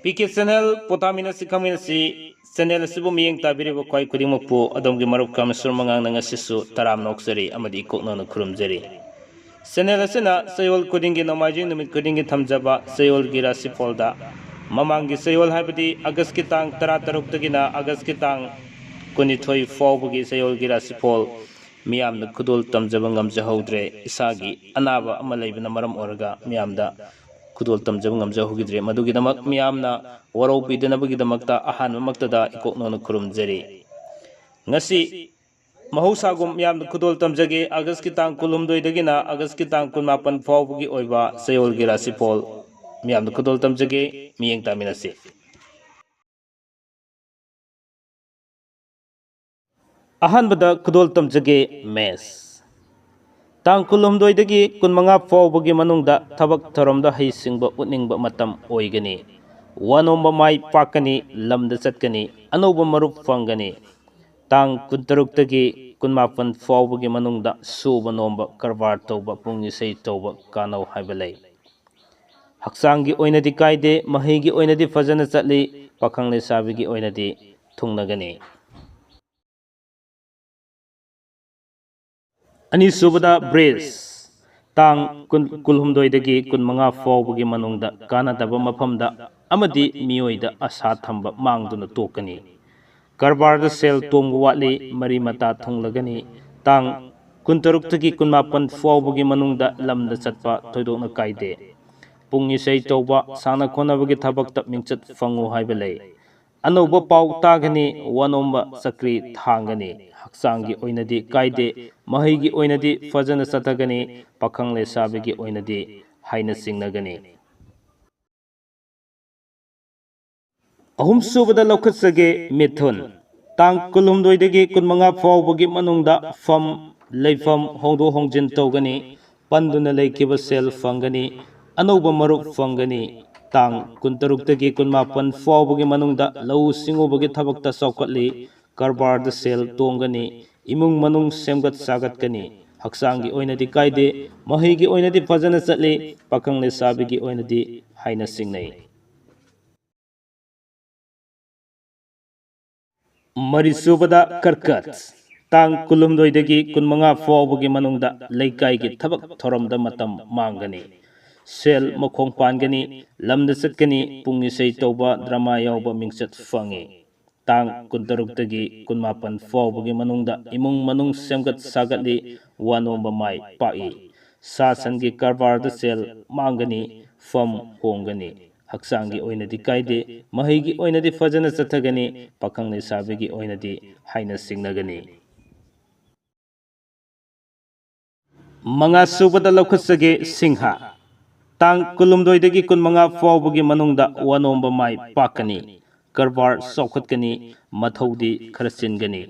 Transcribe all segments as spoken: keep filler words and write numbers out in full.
P K channel ꯄꯣꯊꯥꯃꯤꯟꯅꯁꯤ ꯈꯪꯃꯤꯟꯅꯁꯤ channel ꯑꯁꯤꯕꯨ ꯃꯤꯠꯌꯦꯡ ꯇꯥꯕꯤꯔꯤꯕ ꯈ꯭ꯋꯥꯏ ꯈꯨꯗꯤꯡꯃꯛꯄꯨ ꯑꯗꯣꯝꯒꯤ ꯃꯔꯨꯞ ꯀꯥꯃꯦꯁꯣꯔ ꯃꯉꯥꯡꯅ ꯉꯁꯤꯁꯨ ꯇꯔꯥꯝꯅ ꯑꯣꯛꯆꯔꯤ ꯑꯃꯗꯤ ꯏꯀꯣꯛꯅꯧꯅ ꯈꯨꯔꯨꯝꯖꯔꯤ꯫ ꯆꯦꯅꯦꯜ ꯑꯁꯤꯅ ꯆꯌꯣꯜ ꯈꯨꯗꯤꯡꯒꯤ ꯅꯣꯡꯃꯥꯏꯖꯤꯡ ꯅꯨꯃꯤꯠ ꯈꯨꯗꯤꯡꯒꯤ ꯊꯝꯖꯕ ꯆꯌꯣꯜꯒꯤ ꯔꯥꯁꯤꯐꯣꯜꯗ ꯃꯃꯥꯡꯒꯤ ꯆꯌꯣꯜ ꯍꯥꯏꯕꯗꯤ ꯑꯥꯒꯁꯀꯤ ꯇꯥꯡ ꯇꯔꯥꯇꯔꯨꯛꯇꯒꯤꯅ ꯑꯥꯒꯁꯀꯤ ꯇꯥꯡ ꯀꯨꯟꯅꯤꯊꯣꯏ ꯐꯥꯎꯕꯒꯤ ꯆꯌꯣꯜꯒꯤ ꯔꯥꯁꯤꯐꯣꯜ ꯃꯤꯌꯥꯝꯅ ꯈꯨꯗꯣꯜ ꯇꯝꯖꯕ ꯉꯝꯖꯍꯧꯗ꯭ꯔꯦ꯫ ꯏꯁꯥꯒꯤ ꯑꯅꯥꯕ ꯑꯃ ꯂꯩꯕꯅ ꯃꯔꯝ ꯑꯣꯏꯔꯒ ꯃꯤꯌꯥꯝꯗ ꯈꯨꯗꯣꯜ ꯇꯝꯖꯕ ꯉꯝꯖꯍꯧꯈꯤꯗ꯭ꯔꯦ꯫ ꯃꯗꯨꯒꯤꯗꯃꯛ ꯃꯤꯌꯥꯝꯅ ꯋꯥꯔꯧꯕꯤꯗꯅꯕꯒꯤꯗꯃꯛꯇ ꯑꯍꯥꯟꯕꯃꯛꯇꯗ ꯏꯀꯣꯛꯅꯧꯅ ꯈꯨꯔꯨꯝꯖꯔꯤ꯫ ꯉꯁꯤ ꯃꯍꯧꯁꯥꯒꯨꯝ ꯃꯤꯌꯥꯝꯗ ꯈꯨꯗꯣꯜ ꯇꯝꯖꯒꯦ꯫ ꯑꯥꯒꯁꯀꯤ ꯇꯥꯡ ꯀꯨꯟꯍꯨꯝꯗꯣꯏꯗꯒꯤꯅ ꯑꯥꯒꯁꯀꯤ ꯇꯥꯡ ꯀꯨꯟꯃꯥꯄꯟ ꯐꯥꯎꯕꯒꯤ ꯑꯣꯏꯕ ꯆꯌꯣꯜꯒꯤ ꯔꯥꯁꯤꯐꯣꯜ ꯃꯤꯌꯥꯝꯗ ꯈꯨꯗꯣꯜ ꯇꯝꯖꯒꯦ꯫ ꯃꯤꯠꯌꯦꯡ ꯇꯥꯃꯤꯟꯅꯁꯤ꯫ ꯑꯍꯥꯟꯕꯗ ꯈꯨꯗꯣꯜ ꯇꯝꯖꯒꯦ ꯃꯦꯁ꯫ ꯇꯥꯡ ꯀꯨꯟꯍꯨꯝꯗꯣꯏꯗꯒꯤ ꯀꯨꯟꯃꯉꯥ ꯐꯥꯎꯕꯒꯤ ꯃꯅꯨꯡꯗ ꯊꯕꯛ ꯊꯧꯔꯝꯗ ꯍꯩꯁꯤꯡꯕ ꯎꯠꯅꯤꯡꯕ ꯃꯇꯝ ꯑꯣꯏꯒꯅꯤ꯫ ꯋꯥ ꯅꯣꯝꯕ ꯃꯥꯏ ꯄꯥꯛꯀꯅꯤ, ꯂꯝꯗ ꯆꯠꯀꯅꯤ, ꯑꯅꯧꯕ ꯃꯔꯨꯞ ꯐꯪꯒꯅꯤ꯫ ꯇꯥꯡ ꯀꯨꯟꯇꯔꯨꯛꯇꯒꯤ ꯀꯨꯟꯃꯥꯄꯟ ꯐꯥꯎꯕꯒꯤ ꯃꯅꯨꯡꯗ ꯁꯨꯕ ꯅꯣꯝꯕ, ꯀꯔꯕꯥꯔ ꯇꯧꯕ, ꯄꯨꯡ ꯏꯁꯩ ꯇꯧꯕ ꯀꯥꯟꯅꯧ ꯍꯥꯏꯕ ꯂꯩ꯫ ꯍꯛꯆꯥꯡꯒꯤ ꯑꯣꯏꯅꯗꯤ ꯀꯥꯏꯗꯦ, ꯃꯍꯩꯒꯤ ꯑꯣꯏꯅꯗꯤ ꯐꯖꯅ ꯆꯠꯂꯤ, ꯄꯥꯈꯪ ꯂꯩꯁꯥꯕꯤꯒꯤ ꯑꯣꯏꯅꯗꯤ ꯊꯨꯡꯅꯒꯅꯤ꯫ ꯑꯅꯤꯁꯨꯕꯗ ꯕ꯭ꯔꯤꯖ, ꯇꯥꯡ ꯀꯨꯟ, ꯀꯨꯟꯍꯨꯝꯗꯣꯏꯗꯒꯤ ꯀꯨꯟꯃꯉꯥ ꯐꯥꯎꯕꯒꯤ ꯃꯅꯨꯡꯗ ꯀꯥꯟꯅꯗꯕ ꯃꯐꯝꯗ ꯑꯃꯗꯤ ꯃꯤꯑꯣꯏꯗ ꯑꯁꯥ ꯊꯝꯕ ꯃꯥꯡꯗꯨꯅ ꯇꯣꯛꯀꯅꯤ꯫ ꯀꯔꯕꯥꯔꯗ ꯁꯦꯜ ꯇꯣꯡꯕ ꯋꯥꯠꯂꯤ, ꯃꯔꯤ ꯃꯇꯥ ꯊꯨꯡꯂꯒꯅꯤ꯫ ꯇꯥꯡ ꯀꯨꯟꯇꯔꯨꯛꯇꯒꯤ ꯀꯨꯟꯃꯥꯄꯟ ꯐꯥꯎꯕꯒꯤ ꯃꯅꯨꯡꯗ ꯂꯝꯗ ꯆꯠꯄ ꯊꯣꯏꯗꯣꯛꯅ ꯀꯥꯏꯗꯦ꯫ ꯄꯨꯡ ꯏꯁꯩ ꯇꯧꯕ, ꯁꯥꯟꯅ ꯈꯣꯠꯅꯕꯒꯤ ꯊꯕꯛꯇ ꯃꯤꯡꯆꯠ ꯐꯪꯉꯨ ꯍꯥꯏꯕ ꯂꯩ꯫ ꯑꯅꯧꯕ ꯄꯥꯎ ꯇꯥꯒꯅꯤ, ꯋꯥꯅꯣꯝꯕ ꯆꯀ꯭ꯔꯤ ꯊꯥꯡꯒꯅꯤ꯫ ꯍꯛꯆꯥꯡꯒꯤ ꯑꯣꯏꯅꯗꯤ ꯀꯥꯏꯗꯦ, ꯃꯍꯩꯒꯤ ꯑꯣꯏꯅꯗꯤ ꯐꯖꯅ ꯆꯠꯊꯒꯅꯤ, ꯄꯥꯈꯪ ꯂꯩꯁꯥꯕꯤꯒꯤ ꯑꯣꯏꯅꯗꯤ ꯍꯥꯏꯅ ꯆꯤꯡꯅꯒꯅꯤ꯫ ꯑꯍꯨꯝꯁꯨꯕꯗ ꯂꯧꯈꯠꯆꯒꯦ ꯃꯤꯊꯨꯟ꯫ ꯇꯥꯡ ꯀꯨꯟꯍꯨꯝꯗꯣꯏꯗꯒꯤ ꯀꯨꯟꯃꯉꯥ ꯐꯥꯎꯕꯒꯤ ꯃꯅꯨꯡꯗ ꯐꯝ, ꯂꯩꯐꯝ ꯍꯣꯡꯗꯣꯛ ꯍꯣꯡꯖꯤꯟ ꯇꯧꯒꯅꯤ꯫ ꯄꯟꯗꯨꯅ ꯂꯩꯈꯤꯕ ꯁꯦꯜ ꯐꯪꯒꯅꯤ꯫ ꯑꯅꯧꯕ ꯃꯔꯨꯞ ꯐꯪꯒꯅꯤ꯫ ꯇꯥꯡ ꯀꯨꯟꯇꯔꯨꯛꯇꯒꯤ ꯀꯨꯟꯃꯥꯄꯟ ꯐꯥꯎꯕꯒꯤ ꯃꯅꯨꯡꯗ ꯂꯧꯎ ꯁꯤꯡꯎꯕꯒꯤ ꯊꯕꯛꯇ ꯆꯥꯎꯈꯠꯂꯤ꯫ ꯀꯔꯕꯥꯔꯗ ꯁꯦꯜ ꯇꯣꯡꯒꯅꯤ꯫ ꯏꯃꯨꯡ ꯃꯅꯨꯡ ꯁꯦꯝꯒꯠ ꯁꯥꯒꯠꯀꯅꯤ꯫ ꯍꯛꯆꯥꯡꯒꯤ ꯑꯣꯏꯅꯗꯤ ꯀꯥꯏꯗꯦ꯫ ꯃꯍꯩꯒꯤ ꯑꯣꯏꯅꯗꯤ ꯐꯖꯅ ꯆꯠꯂꯤ꯫ ꯄꯥꯈꯪ ꯂꯩꯁꯥꯕꯤꯒꯤ ꯑꯣꯏꯅꯗꯤ ꯍꯥꯏꯅ ꯆꯤꯡꯅꯩ꯫ ꯃꯔꯤꯁꯨꯕꯗ ꯀꯔꯀꯠ, ꯇꯥꯡ ꯀꯨꯟꯍꯨꯝꯗꯣꯏꯗꯒꯤ ꯀꯨꯟꯃꯉꯥ ꯐꯥꯎꯕꯒꯤ ꯃꯅꯨꯡꯗ ꯂꯩꯀꯥꯏꯒꯤ ꯊꯕꯛ ꯊꯧꯔꯝꯗ ꯃꯇꯝ ꯃꯥꯡꯒꯅꯤ꯫ ꯁꯦꯜ ꯃꯈꯣꯡ ꯄꯥꯟꯒꯅꯤ, ꯂꯝꯗ ꯆꯠꯀꯅꯤ, ꯄꯨꯡ ꯏꯁꯩ ꯇꯧꯕ, ꯗ꯭ꯔꯃꯥ ꯌꯥꯎꯕ ꯃꯤꯡꯆꯠ ꯐꯪꯉꯤ꯫ ꯇꯥꯡ ꯀꯨꯟꯇꯔꯨꯛꯇꯒꯤ ꯀꯨꯟꯃꯥꯄꯟ ꯐꯥꯎꯕꯒꯤ ꯃꯅꯨꯡꯗ ꯏꯃꯨꯡ ꯃꯅꯨꯡ ꯁꯦꯝꯒꯠ ꯁꯥꯒꯠꯂꯤ, ꯋꯥ ꯅꯣꯝꯕ ꯃꯥꯏ ꯄꯥꯛꯏ꯫ ꯁꯥ ꯁꯟꯒꯤ ꯀꯔꯕꯥꯔꯗ ꯁꯦꯜ ꯃꯥꯡꯒꯅꯤ, ꯐꯝ ꯍꯣꯡꯒꯅꯤ꯫ ꯍꯛꯆꯥꯡꯒꯤ ꯑꯣꯏꯅꯗꯤ ꯀꯥꯏꯗꯦ, ꯃꯍꯩꯒꯤ ꯑꯣꯏꯅꯗꯤ ꯐꯖꯅ ꯆꯠꯊꯒꯅꯤ, ꯄꯥꯈꯪ ꯂꯩꯁꯥꯕꯤꯒꯤ ꯑꯣꯏꯅꯗꯤ ꯍꯥꯏꯅ ꯁꯤꯡꯅꯒꯅꯤ꯫ ꯃꯉꯥ ꯁꯨꯕꯗ ꯂꯧꯈꯠꯆꯒꯦ ꯁꯤꯡꯍ, ꯇꯥꯡ ꯀꯨꯟꯍꯨꯝꯗꯣꯏꯗꯒꯤ ꯀꯨꯟꯃꯉꯥ ꯐꯥꯎꯕꯒꯤ ꯃꯅꯨꯡꯗ ꯋꯥ ꯅꯣꯝꯕ ꯃꯥꯏ ꯄꯥꯛꯀꯅꯤ, ꯀꯔꯕꯥꯔ ꯆꯥꯎꯈꯠꯀꯅꯤ, ꯃꯊꯧꯗꯤ ꯈꯔ ꯆꯤꯟꯒꯅꯤ,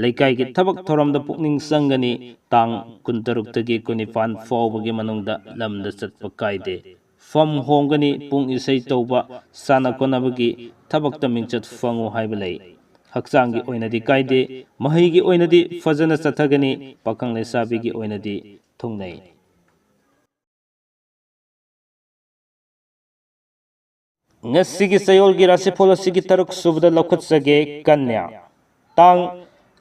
ꯂꯩꯀꯥꯏꯒꯤ ꯊꯕꯛ ꯊꯧꯔꯝꯗ ꯄꯨꯛꯅꯤꯡ ꯆꯪꯒꯅꯤ꯫ ꯇꯥꯡ ꯀꯨꯟꯇꯔꯨꯛꯇꯒꯤ ꯀꯨꯟꯅꯤꯄꯥꯟ ꯐꯥꯎꯕꯒꯤ ꯃꯅꯨꯡꯗ ꯂꯝꯗ ꯆꯠꯄ ꯀꯥꯏꯗꯦ꯫ ꯐꯝ ꯍꯣꯡꯒꯅꯤ, ꯄꯨꯡ ꯏꯁꯩ ꯇꯧꯕ, ꯁꯥꯟꯅ ꯈꯣꯠꯅꯕꯒꯤ ꯊꯕꯛꯇ ꯃꯤꯡꯆꯠ ꯐꯪꯉꯨ ꯍꯥꯏꯕ ꯂꯩ꯫ ꯍꯛꯆꯥꯡꯒꯤ ꯑꯣꯏꯅꯗꯤ ꯀꯥꯏꯗꯦ, ꯃꯍꯩꯒꯤ ꯑꯣꯏꯅꯗꯤ ꯐꯖꯅ ꯆꯠꯊꯒꯅꯤ, ꯄꯥꯈꯪ ꯂꯩꯁꯥꯕꯤꯒꯤ ꯑꯣꯏꯅꯗꯤ ꯊꯨꯡꯅꯩ꯫ ꯉꯁꯤꯒꯤ ꯆꯌꯣꯜꯒꯤ ꯔꯥꯁꯤꯐꯣꯜ ꯑꯁꯤꯒꯤ ꯇꯔꯨꯛ ꯁꯨꯕꯗ ꯂꯧꯈꯠꯆꯒꯦ, ꯀꯟꯌꯥ꯫ ꯇꯥꯡ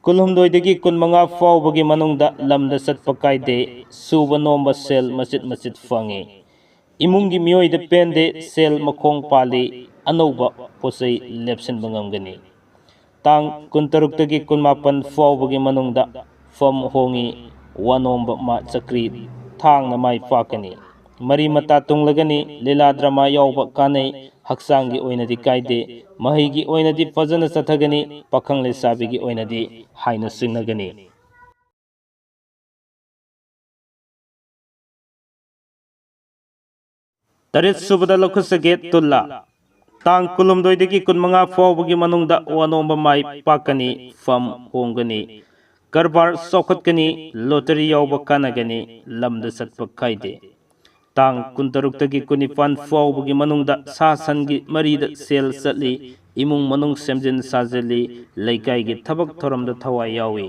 ꯀꯨꯟꯍꯨꯝꯗꯣꯏꯗꯒꯤ ꯀꯨꯟꯃꯉꯥ ꯐꯥꯎꯕꯒꯤ ꯃꯅꯨꯡꯗ ꯂꯝꯗ ꯆꯠꯄ ꯀꯥꯏꯗꯦ, ꯁꯨꯕ ꯅꯣꯝꯕ ꯁꯦꯜ ꯃꯆꯤꯠ ꯃꯆꯤꯠ ꯐꯪꯉꯤ꯫ ꯏꯃꯨꯡꯒꯤ ꯃꯤꯑꯣꯏꯗ ꯄꯦꯟꯗꯦ, ꯁꯦꯜ ꯃꯈꯣꯡ ꯄꯥꯜꯂꯤ, ꯑꯅꯧꯕ ꯄꯣꯠꯆꯩ ꯂꯦꯞꯁꯤꯟꯕ ꯉꯝꯒꯅꯤ꯫ ꯇꯥꯡ ꯀꯨꯟꯇꯔꯨꯛꯇꯒꯤ ꯀꯨꯟꯃꯥꯄꯟ ꯐꯥꯎꯕꯒꯤ ꯃꯅꯨꯡꯗ ꯐꯝ ꯍꯣꯡꯉꯤ, ꯋꯥꯅꯣꯝꯕ ꯃꯥ ꯆꯀ꯭ꯔꯤ ꯊꯥꯡꯅ ꯃꯥꯏ ꯄꯥꯛꯀꯅꯤ꯫ ꯃꯔꯤ ꯃꯇꯥ ꯇꯨꯡꯂꯒꯅꯤ, ꯂꯤꯂꯥ ꯗ꯭ꯔꯃꯥ ꯌꯥꯎꯕ ꯀꯥꯟꯅꯩ, ꯍꯛꯆꯥꯡꯒꯤ ꯑꯣꯏꯅꯗꯤ ꯀꯥꯏꯗꯦ, ꯃꯍꯩꯒꯤ ꯑꯣꯏꯅꯗꯤ ꯐꯖꯅ ꯆꯠꯊꯒꯅꯤ, ꯄꯥꯈꯪ ꯂꯩꯁꯥꯕꯤꯒꯤ ꯑꯣꯏꯅꯗꯤ ꯍꯥꯏꯅ ꯆꯤꯡꯅꯒꯅꯤ꯫ ꯇꯔꯦꯠ ꯁꯨꯕꯗ ꯂꯧꯈꯠꯆꯒꯦ, ꯇꯨꯂꯥ꯫ ꯇꯥꯡ ꯀꯨꯟꯍꯨꯝꯗꯣꯏꯗꯒꯤ ꯀꯨꯟꯃꯉꯥ ꯐꯥꯎꯕꯒꯤ ꯃꯅꯨꯡꯗ ꯋꯥꯅꯣꯝꯕ ꯃꯥꯏ ꯄꯥꯛꯀꯅꯤ, ꯐꯝ ꯍꯣꯡꯒꯅꯤ, ꯀꯔꯕꯥꯔ ꯆꯥꯎꯈꯠꯀꯅꯤ, ꯂꯣꯇꯔꯤ ꯌꯥꯎꯕ ꯀꯥꯟꯅꯒꯅꯤ, ꯂꯝꯗ ꯆꯠꯄ ꯀꯥꯏꯗꯦ꯫ ꯇꯥꯡ ꯀꯨꯟꯇꯔꯨꯛꯇꯒꯤ ꯀꯨꯟꯅꯤꯄꯥꯟ ꯐꯥꯎꯕꯒꯤ ꯃꯅꯨꯡꯗ ꯁꯥ ꯁꯟꯒꯤ ꯃꯔꯤꯗ ꯁꯦꯜ ꯆꯠꯂꯤ, ꯏꯃꯨꯡ ꯃꯅꯨꯡ ꯁꯦꯝꯖꯤꯟ ꯁꯥꯖꯤꯜꯂꯤ, ꯂꯩꯀꯥꯏꯒꯤ ꯊꯕꯛ ꯊꯧꯔꯝꯗ ꯊꯋꯥꯏ ꯌꯥꯎꯏ꯫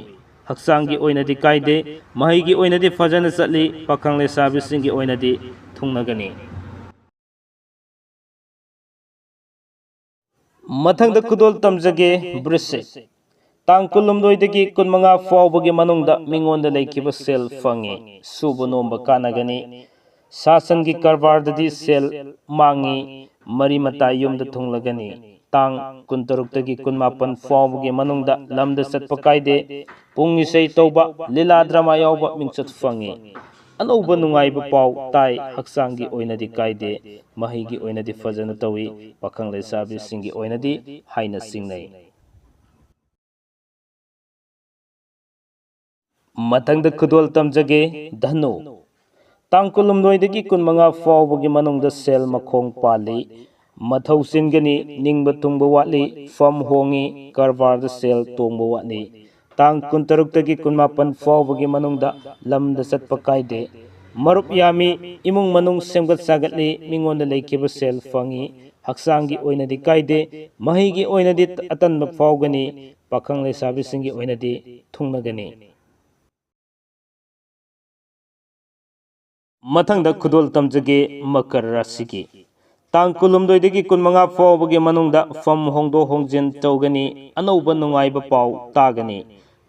ꯍꯛꯆꯥꯡꯒꯤ ꯑꯣꯏꯅꯗꯤ ꯀꯥꯏꯗꯦ, ꯃꯍꯩꯒꯤ ꯑꯣꯏꯅꯗꯤ ꯐꯖꯅ ꯆꯠꯂꯤ, ꯄꯥꯈꯪ ꯂꯩꯁꯥꯕꯤꯁꯤꯡꯒꯤ ꯑꯣꯏꯅꯗꯤ ꯊꯨꯡꯅꯒꯅꯤ꯫ ꯃꯊꯪꯗ ꯈꯨꯗꯣꯜ ꯇꯝꯖꯒꯦ, ꯕ꯭ꯔꯤꯁꯤꯛ꯫ ꯇꯥꯡ ꯀꯨꯟꯍꯨꯝꯗꯣꯏꯗꯒꯤ ꯀꯨꯟꯃꯉꯥ ꯐꯥꯎꯕꯒꯤ ꯃꯅꯨꯡꯗ ꯃꯤꯉꯣꯟꯗ ꯂꯩꯈꯤꯕ ꯁꯦꯜ ꯐꯪꯉꯤ꯫ ꯁꯨꯕ ꯅꯣꯝꯕ ꯀꯥꯟꯅꯒꯅꯤ꯫ ꯁꯥ ꯁꯟꯒꯤ ꯀꯔꯕꯥꯔꯗꯗꯤ ꯁꯦꯜ ꯃꯥꯡꯉꯤ꯫ ꯃꯔꯤ ꯃꯇꯥ ꯌꯨꯝꯗ ꯊꯨꯡꯂꯒꯅꯤ꯫ ꯇꯥꯡ ꯀꯨꯟꯇꯔꯨꯛꯇꯒꯤ ꯀꯨꯟꯃꯥꯄꯟ ꯐꯥꯎꯕꯒꯤ ꯃꯅꯨꯡꯗ ꯂꯝꯗ ꯆꯠꯄ ꯀꯥꯏꯗꯦ꯫ ꯄꯨꯡ ꯏꯁꯩ ꯇꯧꯕ, ꯂꯤꯂꯥ ꯗ꯭ꯔꯃꯥ ꯌꯥꯎꯕ ꯃꯤꯡꯆꯠ ꯐꯪꯉꯤ꯫ ꯑꯅꯧꯕ ꯅꯨꯡꯉꯥꯏꯕ ꯄꯥꯎ ꯇꯥꯏ꯫ ꯍꯛꯆꯥꯡꯒꯤ ꯑꯣꯏꯅꯗꯤ ꯀꯥꯏꯗꯦ꯫ ꯃꯍꯩꯒꯤ ꯑꯣꯏꯅꯗꯤ ꯐꯖꯅ ꯇꯧꯏ꯫ ꯄꯥꯈꯪ ꯂꯩꯁꯥꯕꯤꯁꯤꯡꯒꯤ ꯑꯣꯏꯅꯗꯤ ꯍꯥꯏꯅ ꯆꯤꯡꯅꯩ꯫ ꯃꯊꯪꯗ ꯈꯨꯗꯣꯜ ꯇꯝꯖꯒꯦ, ꯙꯅꯨ꯫ ꯇꯥꯡ ꯀꯨꯟꯍꯨꯝꯗꯣꯏꯗꯒꯤ ꯀꯨꯟꯃꯉꯥ ꯐꯥꯎꯕꯒꯤ ꯃꯅꯨꯡꯗ ꯁꯦꯜ ꯃꯈꯣꯡ ꯄꯥꯜꯂꯤ꯫ ꯃꯊꯧ ꯆꯤꯟꯒꯅꯤ, ꯅꯤꯡꯕ ꯊꯨꯡꯕ ꯋꯥꯠꯂꯤ, ꯐꯝ ꯍꯣꯡꯉꯤ, ꯀꯔꯕꯥꯔꯗ ꯁꯦꯜ ꯇꯣꯡꯕ ꯋꯥꯠꯂꯤ꯫ ꯇꯥꯡ ꯀꯨꯟꯇꯔꯨꯛꯇꯒꯤ ꯀꯨꯟꯃꯥꯄꯟ ꯐꯥꯎꯕꯒꯤ ꯃꯅꯨꯡꯗ ꯂꯝꯗ ꯆꯠꯄ ꯀꯥꯏꯗꯦ꯫ ꯃꯔꯨꯞ ꯌꯥꯝꯃꯤ, ꯏꯃꯨꯡ ꯃꯅꯨꯡ ꯁꯦꯝꯒꯠ ꯁꯥꯒꯠꯂꯤ, ꯃꯤꯉꯣꯟꯗ ꯂꯩꯈꯤꯕ ꯁꯦꯜ ꯐꯪꯉꯤ꯫ ꯍꯛꯆꯥꯡꯒꯤ ꯑꯣꯏꯅꯗꯤ ꯀꯥꯏꯗꯦ꯫ ꯃꯍꯩꯒꯤ ꯑꯣꯏꯅꯗꯤ ꯑꯇꯟꯕ ꯐꯥꯎꯒꯅꯤ꯫ ꯄꯥꯈꯪ ꯂꯩꯁꯥꯕꯤꯁꯤꯡꯒꯤ ꯑꯣꯏꯅꯗꯤ ꯊꯨꯡꯅꯒꯅꯤ꯫ ꯃꯊꯪꯗ ꯈꯨꯗꯣꯜ ꯇꯝꯖꯒꯦ, ꯃꯀꯔ ꯔꯥꯁꯤꯒꯤ꯫ ꯇꯥꯡ ꯀꯨꯟꯍꯨꯝꯗꯣꯏꯗꯒꯤ ꯀꯨꯟꯃꯉꯥ ꯐꯥꯎꯕꯒꯤ ꯃꯅꯨꯡꯗ ꯐꯝ ꯍꯣꯡꯗꯣꯛ ꯍꯣꯡꯖꯤꯟ ꯇꯧꯒꯅꯤ꯫ ꯑꯅꯧꯕ ꯅꯨꯡꯉꯥꯏꯕ ꯄꯥꯎ ꯇꯥꯒꯅꯤ꯫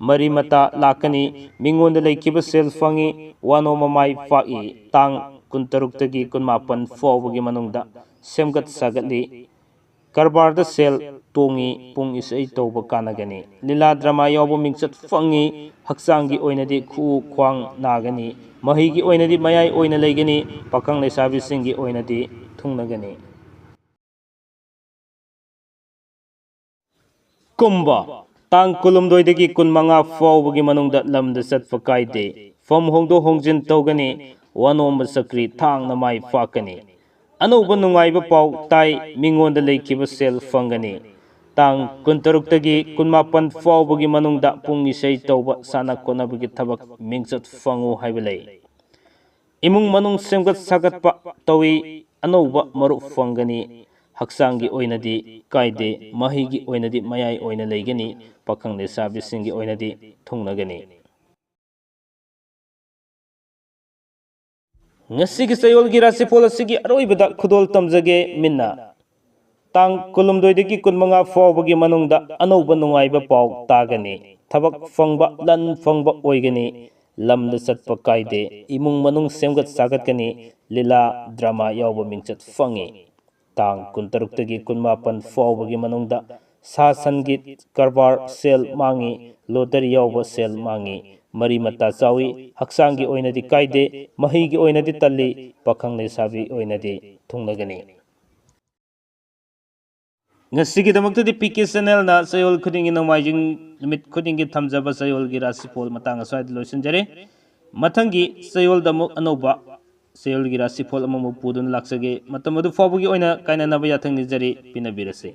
ꯃꯔꯤ ꯃꯇꯥ ꯂꯥꯛꯀꯅꯤ꯫ ꯃꯤꯉꯣꯟꯗ ꯂꯩꯈꯤꯕ ꯁꯦꯜ ꯐꯪꯉꯤ꯫ ꯋꯥꯅꯣꯝ ꯃꯃꯥꯏ ꯄꯥꯛꯏ꯫ ꯇꯥꯡ ꯀꯨꯟꯇꯔꯨꯛꯇꯒꯤ ꯀꯨꯟꯃꯥꯄꯟ ꯐꯥꯎꯕꯒꯤ ꯃꯅꯨꯡꯗ ꯁꯦꯝꯒꯠ ꯁꯥꯒꯠꯂꯤ꯫ ꯀꯔꯕꯥꯔꯗ ꯁꯦꯜ ꯇꯣꯡꯉꯤ꯫ ꯄꯨꯡ ꯏꯁꯩ ꯇꯧꯕ ꯀꯥꯟꯅꯒꯅꯤ꯫ ꯂꯤꯂꯥ ꯗ꯭ꯔꯃꯥ ꯌꯥꯎꯕ ꯃꯤꯡꯆꯠ ꯐꯪꯉꯤ꯫ ꯍꯛꯆꯥꯡꯒꯤ ꯑꯣꯏꯅꯗꯤ ꯈꯨꯎ ꯈ꯭ꯋꯥꯡ ꯅꯥꯒꯅꯤ꯫ ꯃꯍꯩꯒꯤ ꯑꯣꯏꯅꯗꯤ ꯃꯌꯥꯏ ꯑꯣꯏꯅ ꯂꯩꯒꯅꯤ꯫ ꯄꯥꯈꯪ ꯂꯩꯁꯥꯕꯤꯁꯤꯡꯒꯤ ꯑꯣꯏꯅꯗꯤ ꯊꯨꯡꯅꯒꯅꯤ꯫ ꯀꯨꯝꯕ꯫ ꯇꯥꯡ ꯀꯨꯟꯍꯨꯝꯗꯣꯏꯗꯒꯤ ꯀꯨꯟꯃꯉꯥ ꯐꯥꯎꯕꯒꯤ ꯃꯅꯨꯡꯗ ꯂꯝꯗ ꯆꯠꯄ ꯀꯥꯏꯗꯦ꯫ ꯐꯝ ꯍꯣꯡꯗꯣꯛ ꯍꯣꯡꯖꯤꯟ ꯇꯧꯒꯅꯤ꯫ ꯋꯥꯅꯣꯝꯕ ꯆꯀ꯭ꯔꯤ ꯊꯥꯡꯅ ꯃꯥꯏ ꯄꯥꯛꯀꯅꯤ꯫ ꯑꯅꯧꯕ ꯅꯨꯡꯉꯥꯏꯕ ꯄꯥꯎ ꯇꯥꯏ꯫ ꯃꯤꯉꯣꯟꯗ ꯂꯩꯈꯤꯕ ꯁꯦꯜ ꯐꯪꯒꯅꯤ꯫ ꯇꯥꯡ ꯀꯨꯟꯇꯔꯨꯛꯇꯒꯤ ꯀꯨꯟꯃꯥꯄꯟ ꯐꯥꯎꯕꯒꯤ ꯃꯅꯨꯡꯗ ꯄꯨꯡ ꯏꯁꯩ ꯇꯧꯕ, ꯁꯥꯟꯅ ꯈꯣꯠꯅꯕꯒꯤ ꯊꯕꯛ ꯃꯤꯡꯆꯠ ꯐꯪꯉꯨ ꯍꯥꯏꯕ ꯂꯩ꯫ ꯏꯃꯨꯡ ꯃꯅꯨꯡ ꯁꯦꯝꯒꯠ ꯁꯥꯒꯠꯄ ꯇꯧꯏ꯫ ꯑꯅꯧꯕ ꯃꯔꯨꯞ ꯐꯪꯒꯅꯤ꯫ ꯍꯛꯆꯥꯡꯒꯤ ꯑꯣꯏꯅꯗꯤ ꯀꯥꯏꯗꯦ꯫ ꯃꯍꯩꯒꯤ ꯑꯣꯏꯅꯗꯤ ꯃꯌꯥꯏ ꯑꯣꯏꯅ ꯂꯩꯒꯅꯤ꯫ ꯄꯥꯈꯪ ꯂꯩꯁꯥꯕꯤꯁꯤꯡꯒꯤ ꯑꯣꯏꯅꯗꯤ ꯊꯨꯡꯅꯒꯅꯤ꯫ ꯉꯁꯤꯒꯤ ꯆꯌꯣꯜꯒꯤ ꯔꯥꯁꯤꯐꯣꯜ ꯑꯁꯤꯒꯤ ꯑꯔꯣꯏꯕꯗ ꯈꯨꯗꯣꯜ ꯇꯝꯖꯒꯦ, ꯃꯤꯟꯅ꯫ ꯇꯥꯡ ꯀꯨꯟꯍꯨꯝꯗꯣꯏꯗꯒꯤ ꯀꯨꯟꯃꯉꯥ ꯐꯥꯎꯕꯒꯤ ꯃꯅꯨꯡꯗ ꯑꯅꯧꯕ ꯅꯨꯡꯉꯥꯏꯕ ꯄꯥꯎ ꯇꯥꯒꯅꯤ꯫ ꯊꯕꯛ ꯐꯪꯕ, ꯂꯟ ꯐꯪꯕ ꯑꯣꯏꯒꯅꯤ꯫ ꯂꯝꯗ ꯆꯠꯄ ꯀꯥꯏꯗꯦ꯫ ꯏꯃꯨꯡ ꯃꯅꯨꯡ ꯁꯦꯝꯒꯠ ꯁꯥꯒꯠꯀꯅꯤ꯫ ꯂꯤꯂꯥ, ꯗ꯭ꯔꯃꯥ ꯌꯥꯎꯕ ꯃꯤꯡꯆꯠ ꯐꯪꯉꯤ꯫ ꯇꯥꯡ ꯀꯨꯟꯇꯔꯨꯛꯇꯒꯤ ꯀꯨꯟꯃꯥꯄꯟ ꯐꯥꯎꯕꯒꯤ ꯃꯅꯨꯡꯗ ꯁꯥ ꯁꯟꯒꯤ ꯀꯔꯕꯥꯔ ꯁꯦꯜ ꯃꯥꯡꯉꯤ, ꯂꯣꯇꯔꯤ ꯌꯥꯎꯕ ꯁꯦꯜ ꯃꯥꯡꯉꯤ, ꯃꯔꯤ ꯃꯇꯥ ꯆꯥꯎꯏ, ꯍꯛꯆꯥꯡꯒꯤ ꯑꯣꯏꯅꯗꯤ ꯀꯥꯏꯗꯦ, ꯃꯍꯩꯒꯤ ꯑꯣꯏꯅꯗꯤ ꯇꯜꯂꯤ, ꯄꯥꯈꯪ ꯂꯩꯁꯥꯕꯤ ꯑꯣꯏꯅꯗꯤ ꯊꯨꯡꯅꯒꯅꯤ꯫ ꯉꯁꯤꯒꯤꯗꯃꯛꯇꯗꯤ ꯄꯤ ꯀꯦ ꯆꯦꯅꯦꯜꯅ ꯆꯌꯣꯜ ꯈꯨꯗꯤꯡꯒꯤ ꯅꯣꯡꯃꯥꯏꯖꯤꯡ ꯅꯨꯃꯤꯠ ꯈꯨꯗꯤꯡꯒꯤ ꯊꯝꯖꯕ ꯆꯌꯣꯜꯒꯤ ꯔꯥꯁꯤꯐꯣꯜ ꯃꯇꯥꯡ ꯑꯁ꯭ꯋꯥꯏꯗ ꯂꯣꯏꯁꯤꯟꯖꯔꯦ꯫ ꯃꯊꯪꯒꯤ ꯆꯌꯣꯜꯗ ꯑꯃꯨꯛ ꯑꯅꯧꯕ ꯆꯌꯣꯜꯒꯤ ꯔꯥꯁꯤꯐꯣꯜ ꯑꯃꯃꯨꯛ ꯄꯨꯗꯨꯅ ꯂꯥꯛꯆꯒꯦ꯫ ꯃꯇꯝ ꯑꯗꯨ ꯐꯥꯎꯕꯒꯤ ꯑꯣꯏꯅ ꯀꯥꯏꯅꯅꯕ ꯌꯥꯊꯪ ꯅꯤꯖꯔꯤ꯫ ꯄꯤꯅꯕꯤꯔꯁꯤ꯫